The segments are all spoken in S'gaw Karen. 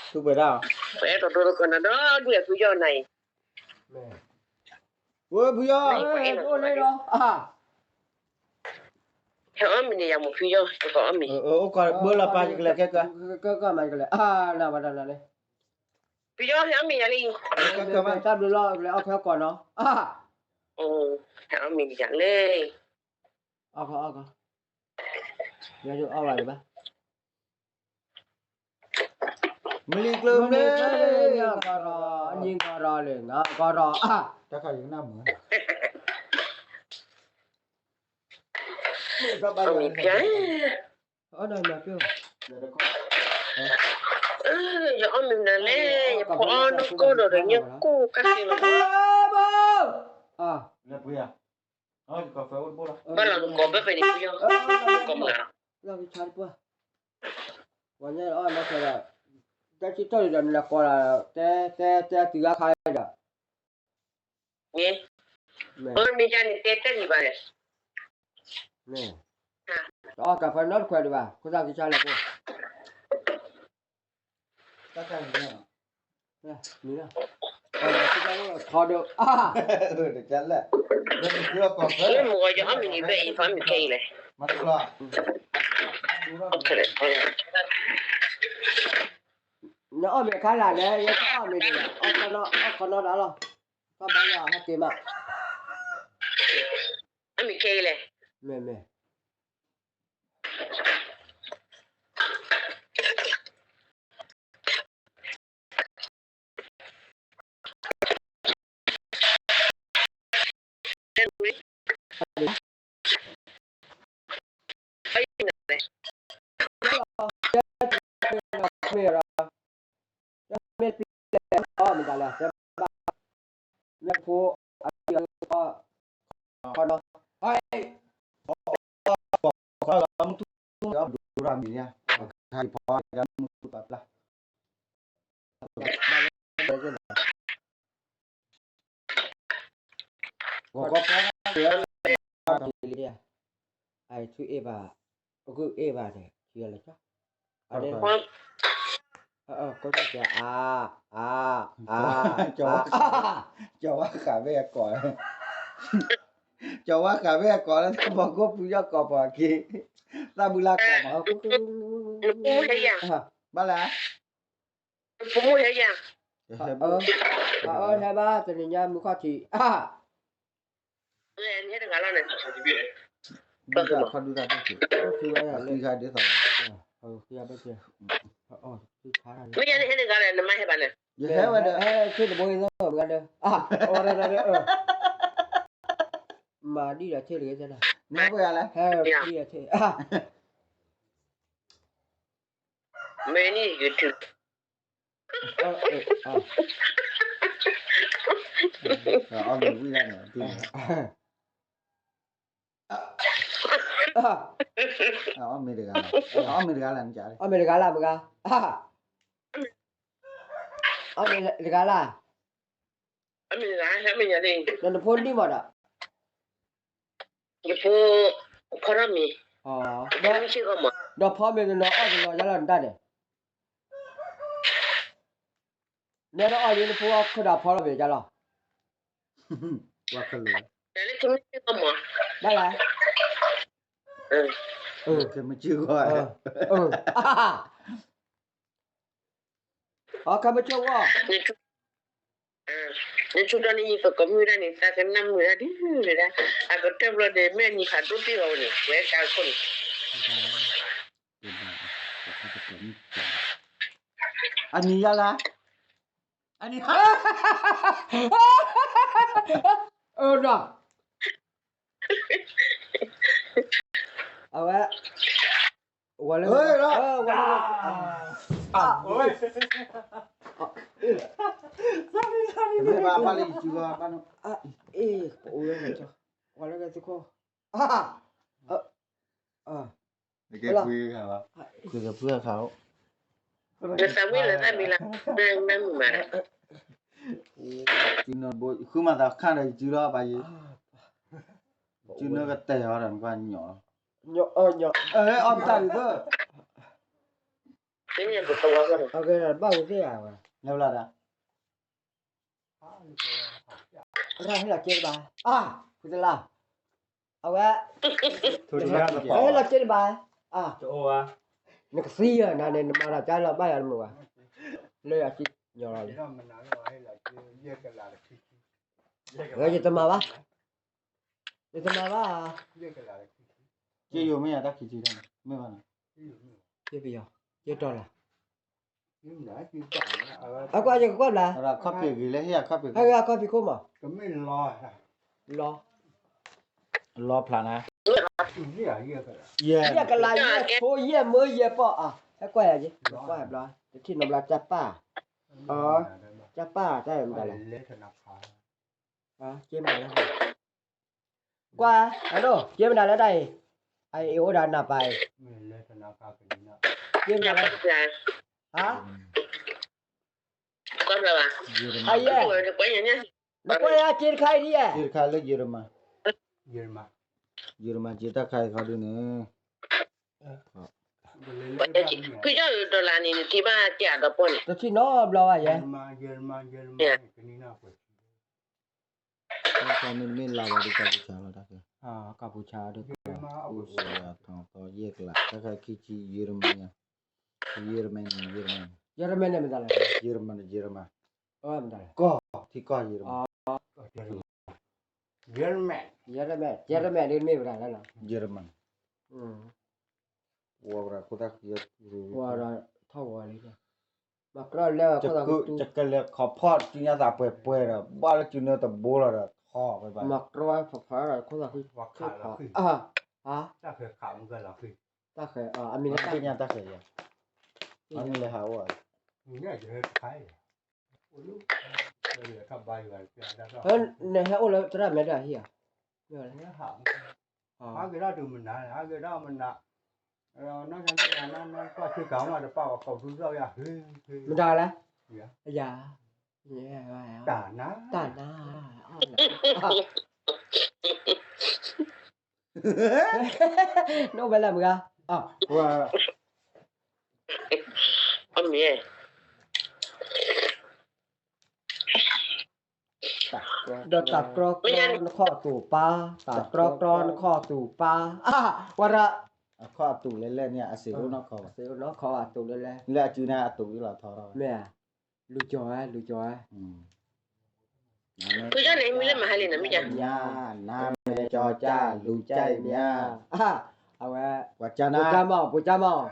ထူးပှဲၤတၢ်, ပအဲၣ်ဒိးဒိတကနၤဒီးဒုးဖုယီၢ်နၤအံၤ, ဝဲဖုယီၢ်, အိၣ်လီၤ, ဟဲအီၣ်မ့ၤန့ၣ်ယၤမ့ၢ်ဖုယီၢ်, ယကအီၣ်မ့ၤ, အိၣ်ကီးဘၣ်လီၤပၢ်ယကလဲၤကဲကၢ, ကၢကၢမၤယကလဲၤ, နဝဲဒၣ်နၤန့ၣ်, ဖုယီၢ်ဟဲအီၣ်မ့ၤယၤလံ, ကၢကၢမၤတၢ်ဘျုးလီၤ, ကလဲၤအီၣ်ခဲကီးနီၤ, ဟဲအီၣ်မ့ၤယၤလံ, အီၣ်ကီးအီၣ်ကီး, ယအီၣ်ဘၣ်ဒံးဘၣ် မလံၤကျၢၤမ့ၢ်, ကီၢ်ဒီး, အနံၤကီၢ်ဒီးလၢငါကီၢ်ဒီး, တၢ်ခါယကနၣ်မုာ်, အီၣ်မ့ၤဖျါ, အီၣ်ဒီးမၤပျိၢ်, ယအီၣ်မ့ၤနၤလဲၣ်, ယဖီအီၣ်နီၢ်ကီၢ်ဒီးဒီးညၣ်ကိၢ်ကၢ်က့ၤလီၤ, ဘၣ်လီၤကီးဘၣ်ဖဲန့ၣ်, ကီးမုာ်လီၤ, ပှၤညါအီၣ်နီၢ်ခဲဒီး, တၢ်ထံၣ်တီၢ်လံဒီးနလဲၤကိးလီၤ, တဲတဲတဲတုၤဂၤခါဒီး, မ့ၢ်, မ့ၢ်န့ၣ်တဲတဲန့ၣ်ဘၣ်လဲၣ်, တအီၣ်တၢ်ဖဲနီတခွဲးဒံးဘၣ်, ခိၣ်သၣ်ကံဆါလဲၣ်ကိး မ့ၢ်, ထီဒိၣ်, မ့ၢ်မ့ၢ်ယအီၣ်မ့ၤန့ၣ်ဘၣ်အံၤ ဖီမ့ၤခဲအံၤလဲၣ်, နအီၣ်မ့ၤခါလာ်န့ၣ် ယကအီၣ်မ့ၤန့ၣ်, အီၣ်ခီနီတၢ်လီၤ, ကဘၣ်ယဟဲက့ၤမး, အီၣ်မ့ၤခဲအံၤလဲၣ်, မ့ၢ်မ့ၢ် မ့ၢ်လီၤ, မ့ၢ်ပျဲၢ်အီၣ်မ့ၢ်တၢ်လဲၣ်, မ့ၢ်ဖိ, ခီနီ, မ့ၢ်တူၢ်, ဒိၣ်ရၣ်မံၤညါ, ခါအံၤဖီဒၣ်မ့ၢ်တူၢ်ပာ်ပျၢ် ဂီၤကီဖီ, အထူအ့ဘၣ်, အဂုၢ်အ့ဘၣ်န့ၣ် ထံလီၤ, အ, ကိး, အ, အ, ကၠီၤဝါဃးဝဲအကိး, ကၠီၤဝါဃးဝဲအကိးလၢတၢ်ဖီခိၣ်ဖုယီၢ်ကိးပှၤက့ၤ, တၢ်ဘုလၢကိးမး, ဘၣ်လဲၣ် အၢ ဟဲဘၣ် တနံၤညါမုၢ်ခီၣ်ထံး, မ့ၢ်ယၤန့ၣ်ဟဲတဂၤလၢနမါဟဲဘၣ်န့ၣ်, ယဟဲဝဲဒီး ဟဲဆ့ၣ်တဘိအံၤလီၤ မ့ၢ်ဂၤဒီး, မၤဒံၣ်ဒီးဆ့ၣ်တဂ့ၤ, နဟဲဝဲယၤလဲၣ်, ဟဲဒံၣ်ဒီးဆ့ၣ်, မ့ၢ်န့ၣ် YouTube အီၣ်မ့ၤဝံၤဒၣ်န့ၣ်, အီၣ်မ့ၤတဂၤ, အီၣ်မ့ၤတဂၤလၢ်မ့ၢ်ဂၤ, အီၣ်မ့ၤတဂၤလၢ်, ဒီးနဖိနံၣ်မးဒီး, ယဖိဖီထီၣ်မ့ၤ, ဒီးဖီမ့ၤတနီၤအီၣ်တနီၤယါလီၤနတၢ်န့ၣ် နဲဒၣ်အီၣ်လံ နဖိအီၣ်ခဲဒီးဖီထီၣ်မ့ၤကလီၤ, ဘၣ်လၢ, အခဲမုၢ်ဆ့ၣ်ဂီၢ်, နထူးဒီးန့ၣ် ယသကိးမုၣ်ဒၣ်န့ၣ် သးကနၣ်မုာ်ဒၣ်ဒ်လဲၣ်ဒၣ်, အကတၢၢ်ဘျီန့ၣ် မ့ၢ်အနံၤဖးဒိၣ်တ့ၢ်အီၤန့ၣ် ဝဲကါခိၣ်န့ၣ်, အနံၤယါလၢ, အနံၤ, အၢ, အဝဲ, ဝဲလၢ, ဝဲလၢ, ဝဲလၢ, ဝဲလၢ, နကဲဖုခါဘၣ်, ဖုခါ, နသးဝံၣ်လၢတၢ်မံၤလၢ, နမုာ်မး, ဃုမၤသးခါဒီးယစုလီၤဘၣ်ယံၤ, စုနကတဲာ်အီၤဒီးနကွၢ်ညီလီၤ, အီၣ်မတၢ်ဒ်သိး, ဘၣ်ဝဲသ့ၣ်ဧါဝဲ, လၢဘျီဒီး ရၣ်ဟ့ၣ်လီၤက့တဘၣ်, အါ, ဖုသလါ, အဝဲ, ဟ့ၣ်လီၤက့တဘၣ်, အါ, နကသံဧါ, နန့ၣ် နမၤတၢ်ကါလီၤဘၣ်ယၤတမုာ်ဘၣ်, လၢအကညီလီၤလံ, ယတမၤဘၣ်, ယတမၤဘၣ်, က့ယိာ်မ့ၢ်ယၤတၢ်ခံထံၣ်တၢ်န့ၣ် မ့ၢ်ဘၣ်နီၤ, က့ပယီၤ, က့တီၤလီၤ, အကွၢ်ယကကွၢ်ဘျါ, ခီၣ်ဖံးဂ့ၤလၢဟ့ၣ်အခီၣ်ဖံး, ဟဲဂ့ၤအခီၣ်ဖံးခိၣ်မး, လီၤ, လီဖျါနၤ, ယဲၢ်ကလးယဲၢ်ဖိယဲၢ်မၢယဲၢ်ပီၢ်အါ, ဟဲကွၢ်ယၤက့, ကွၢ်ဘျါ, တထံၣ်နီတဘျီတၢ်ပၢ်, အ, တၢ်ပၢ်တၢ်မတၤလဲၣ်, က့မတၤလဲၣ်, ကွၢ်, အဒိၣ်, က့မတၤလဲၣ်တၢ်အံၤ, အအံၤအိၣ်ဒီးနၢ်ပၢ်အံၤ, က့မတၤလဲၣ်, ဟါ, အယဲၢ်, နကွၢ်ယၤက့တခါအံၤဒ်ယဲၢ်, က့တခါလၢယရမၤ, ယရမၤက့တၢ်ခါအံၤခီဒုန့ၣ် ဖုကၠီဒီးလါန့ၣ် နထံၣ်ဘၣ်ကဲအဒီပီၢ်န့ၣ် တထံၣ်နီတဘျီဘၣ်ယဲ, တၢ်ခါန့ၣ်မ့ၢ်လါဝဲဒ်ကပူၤဆါလီၤတၢ်ခါ, ကပူၤဆါဒ်ကပူၤဆါ, ယဲၢ်ကလး တၢ်ခါခံဆံ ယရမံယၤ, ယရမံန့ၣ် ယရမံန့ၣ်, ယရမံန့ၣ် ယရမံ, ကီၢ်, ထံကီၢ်ယရမံ, ယရမံ, ယရမံ, ယရမံန့ၣ်မ့ၢ်ဝဲဒၣ်လၢ ယရမံ, ဝဲဒၣ်ခိၣ်သၣ်ဃံ, ထီၣ်ဝဲလံ, မၤကြၢးလၢ ယကလဲၤခီဖီၣ်တုၤညါသးပှဲၤပှဲၤဒီး ဘၣ်လၢစုနၢတဘိလီၤဒီး ထီၣ်ဝဲဘၣ်, မၤကြၢးခိၣ်သၣ်ဃံ, တၢ်ဃဲၤ, အမံၤလၢတၢ်ဃဲၤ, အမံၤလဲၤဟးအိၣ်, နဟဲအိၣ်လၢသရၣ်မဲဒီးဟံၣ်ဧါ, ဟးက့ၤထီၣ်တုၤမနၤ, ဟးက့ၤထီၣ်မနၤ, မတၤလဲၣ်, တၢ်နါ, တၢ်နါ, နအိၣ်ဖဲလဲၣ်မုၢ်ဂၤ, အမ့ၢ် ဒီးတၢ်ကြီကြီနခီၣ်တူာ်ပၢ်, တၢ်ကြီကြီနခီၣ်တူာ်ပၢ်, ဝဲဒၣ်, အခီၣ်အတူာ်လဲၣ်လဲၣ်န့ၣ် အစ့အိၣ်နီၢ်ခီ, အစ့အိၣ်နီၢ်ခီအတူာ်လဲၣ်လဲၣ်, လၢအစုန့ၣ်အတူာ်အံၤလီၤထီထီၣ်, မ့ၢ်, လူၤကၠီၤဝဲ လူၤကၠီၤဝဲ, ဖုကၠီန့ၣ် မံၤလၢမဟါလံနီၤ မ့ၢ်ဧါ, နါမဲကၠီကၠၢ် လူၤကၠၢ်အံၤမ့ၢ်ဧါ, အဝဲ, ပှၤကၠါနါ, ပိကၠါမီၢ်,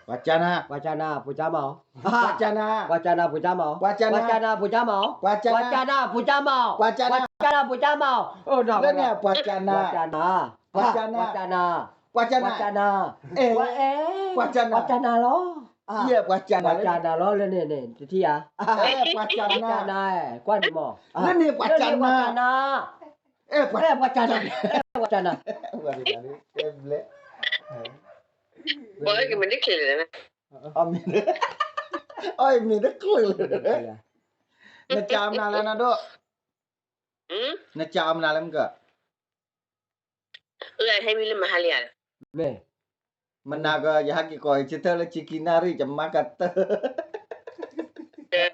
ပိကၠါမီၢ်, ပှၤကၠါနါ, ပှၤကၠါနါ, ပိကၠါမီၢ်, ပှၤကၠါနါ, ပှၤကၠါနါ, ပိကၠါမီၢ်, ပှၤကၠါနါ, ပှၤကၠါနါ, ပိကၠါမီၢ်, ပှၤကၠါနါ, ပှၤကၠါနါ, ပိကၠါမီၢ်, လၢန့ၣ် ပှၤကၠါနါ, ပှၤကၠါနါ, ပှၤကၠါနါ, ပှၤကၠါနါ, ပှၤကၠါနါလီၤ, ပှၤကၠါနါလီၤ လၢန့ၣ်န့ၣ် တထံၣ်ဧါ, ပှၤကၠါနါ, ပှၤကၠါနါ, ကွၢ်န့ၣ်မီၢ်, လၢန့ၣ်ပှၤကၠါနါ, ပှၤကၠါနါ, ပှၤကၠါနါ, ပှၤကၠါနါ, အီၣ်မ့ၢ်တချုးလၢၤ, နကၠါအီၣ်မနုၤလဲၣ်နဒိၣ်, နကၠါအီၣ်မနုၤလဲၣ်မ့ၢ်က, အဟဲမံလၢမဟါလံဧါ, မ့ၢ်, မနၤကီး ယဟဲက့ၤကီး ယဆၢထၢၣ်လၢဆံခံနၣ်ရံၣ် ယမၤကတၢၢ်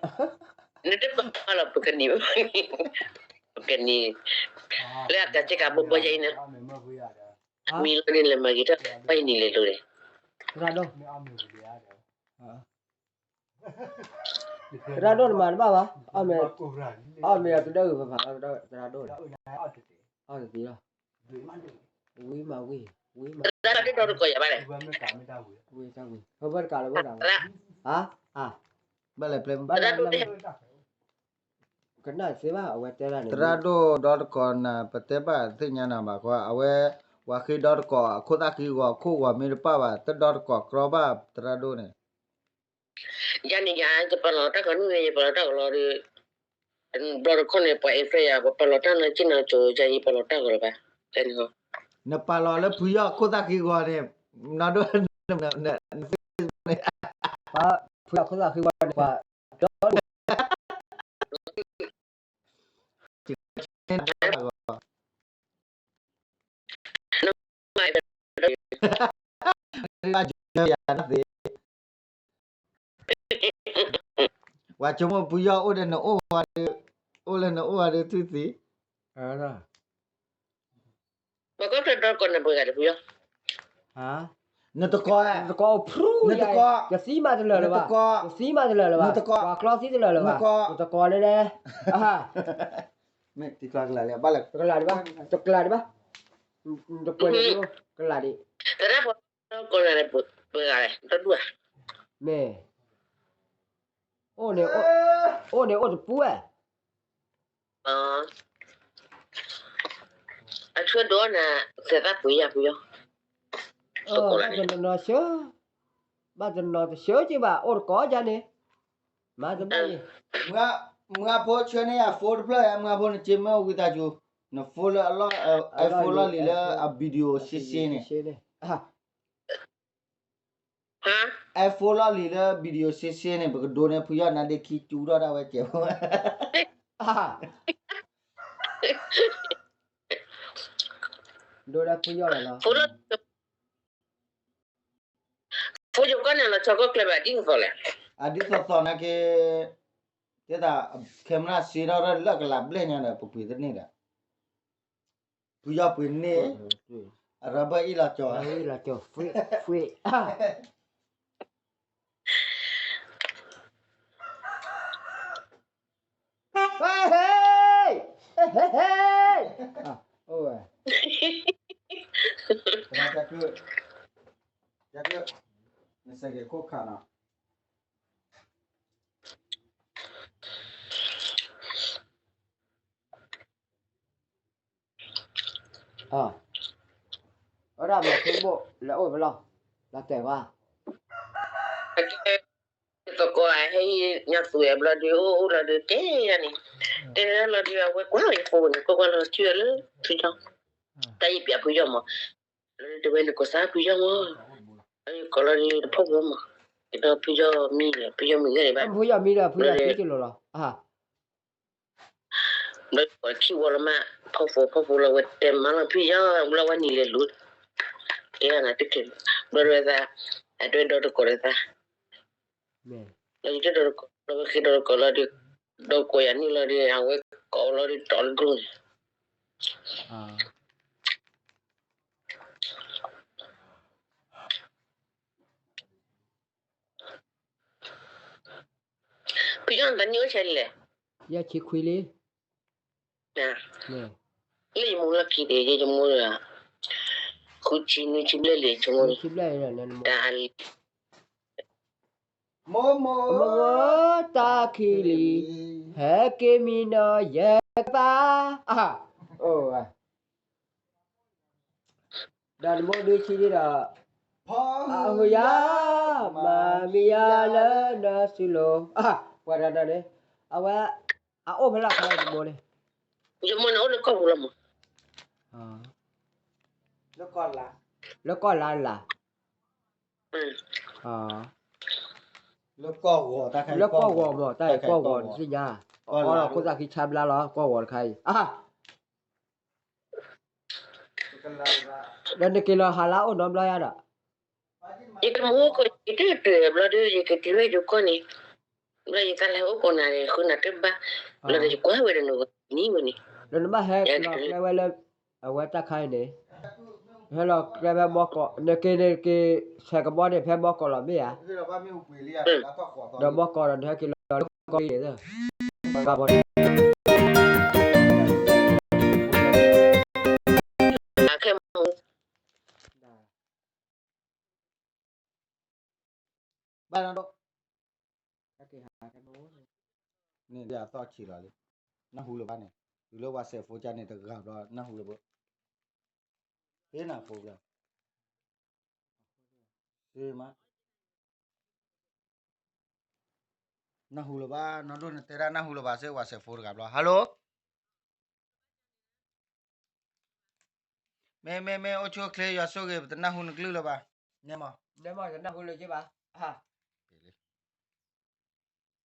နတပာ်လီၤ ပကနံၤ, ပကနံၤ, လၢအကစၢ်ကဘိဘိယဲအံၤန့ၣ်, မံလီၤန့ၣ်လဲၤမၤဂ့ၤထီၣ် ပှၤအံၤနံၤလဲၤလိၤန့ၣ်, သရၣ်ဒိၣ်တမၤတဘၣ်ဘၣ်, အီၣ်မ့ၤ, အီၣ်မ့ၤအကဒၢၣ်ဂ့ၤဖးဖးလီၤ သရၣ်ဒိၣ်န့ၣ်, အီၣ်တသ့လီၤ, ဝံၤမးဝံၤ, ဝံၤမး, သရၣ်ဒိၣ်ဒီတကိးယၤဘၣ်လဲၣ်, ဝံၤတၢ်ဝံၤ, ဟဲဘၣ်တကးလၢဘၣ်တၢ်ဝဲ, ဟါ, ဘၣ်လဲၣ်ပျဲ, သရၣ်ဒိၣ် ကနၣ်သ့ဘၣ် အဝဲတဲဒၣ်န့ၣ် သရၣ်ဒိၣ်ဒီတကိးနၤ ပတဲဘၣ်သ့ၣ်ညါနၤဘၣ်ကွၢ်, အဝဲ, ပှၤဃ့ဒီတကိး အခိၣ်သၣ်ဃံဂီၤ အခိၣ်ဂီၤမ့ၢ်တပၣ်ဘၣ် တဒီတကိးကြီဘၣ် သရၣ်ဒိၣ်န့ၣ်, ယၤန့ၣ်ယၤ ယပာ်လီၤတၢ်ကီၤနုၢ်န့ၣ် ယပာ်လီၤတၢ်ကီၤလီၤဒီး, တဘျီတခီၣ်န့ၣ် ပှၤအံၣ်ဖရဲၣ်ယၤ ပပာ်လီၤတၢ်နီၢ်ကံၣ်နီၢ်ကိၤ ယၤယပာ်လီၤတၢ်ကီၤလီၤဘၣ်, နပာ်လီၤလၢဖုယီၢ်ခိၣ်သၣ်ဃံဂီၤန့ၣ်, နဒိၣ်, ဖုယီၢ်ခိၣ်သၣ်ဃံဂီၤန့ၣ် ပှၤ နမၤယၤနသ့, ပှၤဆိကမိၣ်ဖုယီၢ်အိၣ်ဒီးနအိၣ်ဝဲဒီး, အိၣ်လၢနအိၣ်ဝဲဒီးသုသ့, ပကီၢ်ချၢဒီကီၢ်န့ၣ်ပှဲၤဂၤဒီးဖုယီၢ်, နတကိး, နတကိး, ယသံမးတလၢာ်လၢၤဘၣ်, ယသံမးတလၢာ်လၢၤဘၣ်, ပှၤကျီသံတလၢာ်လၢၤဘၣ်, နတကိးန့ၣ်လဲၣ်, မ့ၢ်တံၤကျါကလၤလံ, ကလၤဒံးဘၣ်, တကလၤဒံးဘၣ်, တပှဲၤန့ၣ်, ကလၤဒံး, တရၣ်ပှၤ, ပှဲၤဂၤလဲၣ်, တဒူၣ်ဧါ, မ့ၢ်, အိၣ်န့ၣ်, အိၣ်န့ၣ်အိၣ်တပူၤဧါ, အဆၢဒိၣ်နၤ, သဲးသၣ်ပှ့ၤယၤပယီၤ, ဘၣ်တနီၤဆၢ, ဘၣ်တနီၤတဆၢက့ဘၣ် အိၣ်တကိးယၤန့ၣ်, မၤတဘၣ်အံၤ, မုၢ်ဖိဆှၢန့ၢ်ယၤ phone တဖျၢၣ်ဧါ, မုၢ်ဖိနစ့မ့ၢ်အိၣ်ဝံသးစူၤ, န phone လၢအလီၢ်, iPhone လီၢ်လံၤလၢအ video ရှဲရှဲန့ၣ်, iPhone လီၢ်လံၤလၢ video ရှဲရှဲန့ၣ် ပကဒိးန့ၢ်ဖုယီၢ်နါဒ့ခံကၠူထီၣ်ဒၣ်ဝဲကဲးဖိ, ဒိးဒၣ်ဖုယီၢ်လီၤလီၤ, ဖိယိၤကီၢ်န့ၣ်လီၤဆီကီၢ်ကျဲဘၣ်ဒ်သိးသိးလဲၣ်, အဒ်သိးသိးနာ်က့, တဲဒၣ်, camera စ့ထီၣ်လၢကလးဘျဲၣ်ညါဒီး ပပှ့ၤတန့ၢ်ဒီး, ဖုယီၢ်ပှ့ၤန့ၢ်, အရဘၢၣ်အ့ၣ်လီၤကၠီ, အ့ၣ်လီၤကၠီ, ဟ့ၣ်, ဟ့ၣ်, ဟ့ၣ်, အိၣ်ဝဲ, နစဲးက့ၤခိၣ်ခါနီၤ, အဝဲဒၣ်မၤခိၣ်ဘိၣ်လဲၤအိၣ်ဖဲလီၤ, လီၤတဲာ်ဝဲ, သကိးဧၢ, ဟဲညါသူဝဲဘျီဒုး အိၣ်အိၣ်လီၤဒုး တဲယၤန့ၣ်, တဲလီၤဒုး အဝဲကွၢ်လီၤယဖိန့ၣ် ကွၢ်ကွၢ်လီၤထံၣ်ဝဲလၢဖုယီၢ်, တၢ်ယံၤပျးဖုယီၢ်မး, လၢဒုးဝဲန့ၣ်ကိးစၢ်ဖုယီၢ်မး, ကိးလီၤဒုးတဖီၣ်ဖိမး, ဒီးဖုယီၢ်မံဒီး ဖုယီၢ်မံန့ၣ်ဘၣ်, ဖုယီၢ်မံဒီး ဖုယီၢ်ခံကလီၤလီၤ, ဘျီပှၤခံဝီလီၤမး, ဖီၣ်ဖိဖီၣ်ဖိလီၤ ဝဲတဲမၤလီၤဖုယီၢ် ဘျီဝဲနံၤလဲၤလူၤ, တဲနၤတက့ၢ်, ဘျီဒ်ဝဲသး, အဒွဲဒီတကိးဒီးသး, လၢယတဒီတကိး ဘျီဝဲဃ့ဒီတကိးလီၤဒီး, ဒီကိးယၤန့ၣ်လီၤဒီး အဝဲကိးလီၤဒီးတီၤလၢကျိန့ၣ် ဖုယီၢ်နတနံၣ်အိၣ်ဆံးလဲၣ်, ယဲၢ်ဆံခွံလံ, လၢယမိၢ်လီၢ်ခံဒီး ယဲယမိၢ်ဒီး, ဃုဆံနွံဆံဘျဲၣ်လံ ယမိၢ်, တၢ်လံ, မိၢ်မိၢ်, မိၢ်တၢ်ခံလံ, ဟဲက့ၤမံနီၤယဲၢ်ကပၤ, အိၣ်ဝဲ ဒီးနမိၢ်ဒုးဆံဒံးဒီး, အဟူယၤ, မၤမံယၤလၢနစုလိၤ, ပှၤတဂၤန့ၣ်, အဝဲ, အအိၣ်ဖဲလဲၣ်ခါနမိၢ်န့ၣ်, ယမိၢ်န့ၣ်အိၣ်လၢကီၢ်ပူၤလီၤမး, လၢကီၢ်လါ, လၢကီၢ်လါလၢ်, လၢကီၢ်ဂီၤတၢ်ခါအံၤ ကီၢ်ဂီၤတသ့ၣ်ညါ, အီလီၤခိၣ်သၣ်ခံဆါဘျါလီၤ ကီၢ်ဂီၤတခါအံၤ, ဒီးနက့ၤလီၤဟးလၢအအိၣ်နီတဘျီယါဒီး, ယကမၤအိၣ်ကီၢ် ယတတုၤဘျီဒီး ယကတုၤဝဲယိၤကီၢ်န့ၣ်, ဘျီယသးလဲၤအိၣ်ကိးနၤန့ၣ် ဃုနၤတဘၣ်, ဘျီဒီးယကွၢ်ဝဲဒီးနဂီၢ်နံၤဝဲန့ၣ်, ဒီးနဘၣ်ဟဲလီၤကျဲဝဲလၢ, အဝဲတၢ်ခါအံၤန့ၣ်, ဟဲလီၤကျဲဖဲမီကီး နက့ၤန့ၣ်က့ၤ, ဆဲးကဘီန့ၣ် ဖဲမီကီးလီၤမ့ၢ်ဧါ, ဒီးမီကီးဒီး နဟဲက့ၤလီၤလၢကီၢ်န့ၣ်, ဘၣ်နီၣ်ဒိၣ်, န့ၣ်ဒ်အသီၣ်ဆံးလီၤလံ, နၢ်ဟူလၢၤဘၣ်န့ၣ်, တုၤလၢဝၤစဲးဖိကါန့ၣ် တဂၤဘျီ နၢ်ဟူလၢၤဘၣ်, ဟ့ၣ်နၤဖိဘျီ, မး နၢ်ဟူလၢၤဘၣ်, နီၢ်ဒိၣ်န့ၣ်တဲဒၣ်နၢ်ဟူလၢၤဘၣ်စ့ၢ် ဝၤစဲးဖိတဂၤဘျီ, hello, မ့ၢ် မ့ၢ် မ့ၢ် အိၣ်ဆူၣ်အိၣ်ချ့ ယွၤဆိၣ်ဂ့ၤ ပတနၢ်ဟူနကလုၢ်လၢၤဘၣ်, နဲမး, နဲမး ယနၢ်ဟူလၢၤက့ဘၣ်,